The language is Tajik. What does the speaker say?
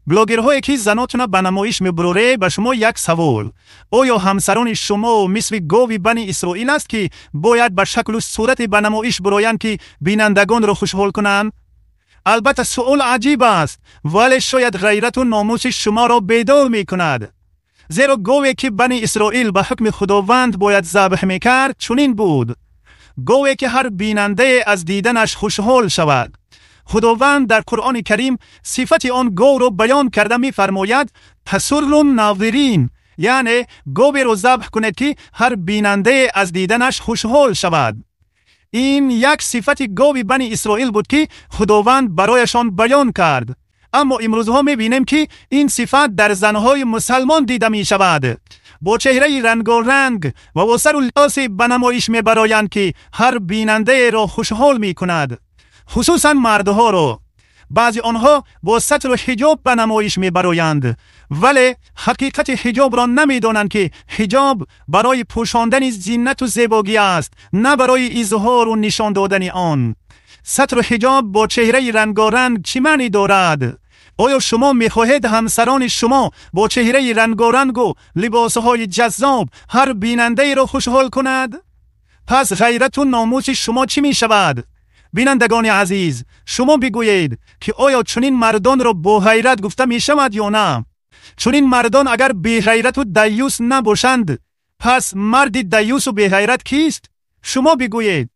Блогерҳое, ки занотона ба намоиш мебуроре, ба шумо як савол: оё ҳамсарони шумо мисли гови Бани Исроил аст, ки бояд ба шаклу сурате ба намоиш буроянд, ки бинандагонро хушҳол кунанд? Албатта, суол аҷиб аст, вале шояд ғайрату номуси шуморо бедор мекунад, зеро гове, ки Бани Исроил ба ҳукми Худованд бояд забҳ мекард, чунин буд: гове, ки ҳар бинандае аз диданаш хушҳол шавад. Худованд дар Қуръони Карим сифати он говро баён карда мефармояд: «تسر الناظرین», яъне говеро забҳ кунед, ки ҳар бинандае аз диданаш хушҳол шавад. Ин як сифати гови Бани Исроил буд, ки Худованд барояшон баён кард. Аммо имрӯзҳо мебинем, ки ин сифат дар занҳои мусалмон дида мешавад. Бо чеҳраи рангоранг ва бо сару либосе ба намоиш мебароянд, ки ҳар бинандаеро хушҳол мекунад, хусусан мардҳоро. Баъзе онҳо бо сатру ҳиҷоб ба намоиш мебароянд, вале ҳақиқати ҳиҷобро намедонанд, ки ҳиҷоб барои пӯшондани зинату зебогӣ аст, на барои изҳору нишон додани он. Сатру ҳиҷоб бо чеҳраи рангоранг чӣ маънӣ дорад? Оё шумо мехоҳед ҳамсарони шумо бо чеҳраи рангорангу либосҳои ҷаззоб ҳар бинандаеро хушҳол кунад? Пас ғайрату номуси шумо чӣ мешавад? Бинандагони азиз, шумо бигӯед, ки оё чунин мардонро боғайрат гуфта мешавад ё на? Чунин мардон агар беғайрату даюс набошанд, пас марди даюсу беғайрат кист? Шумо бигӯед.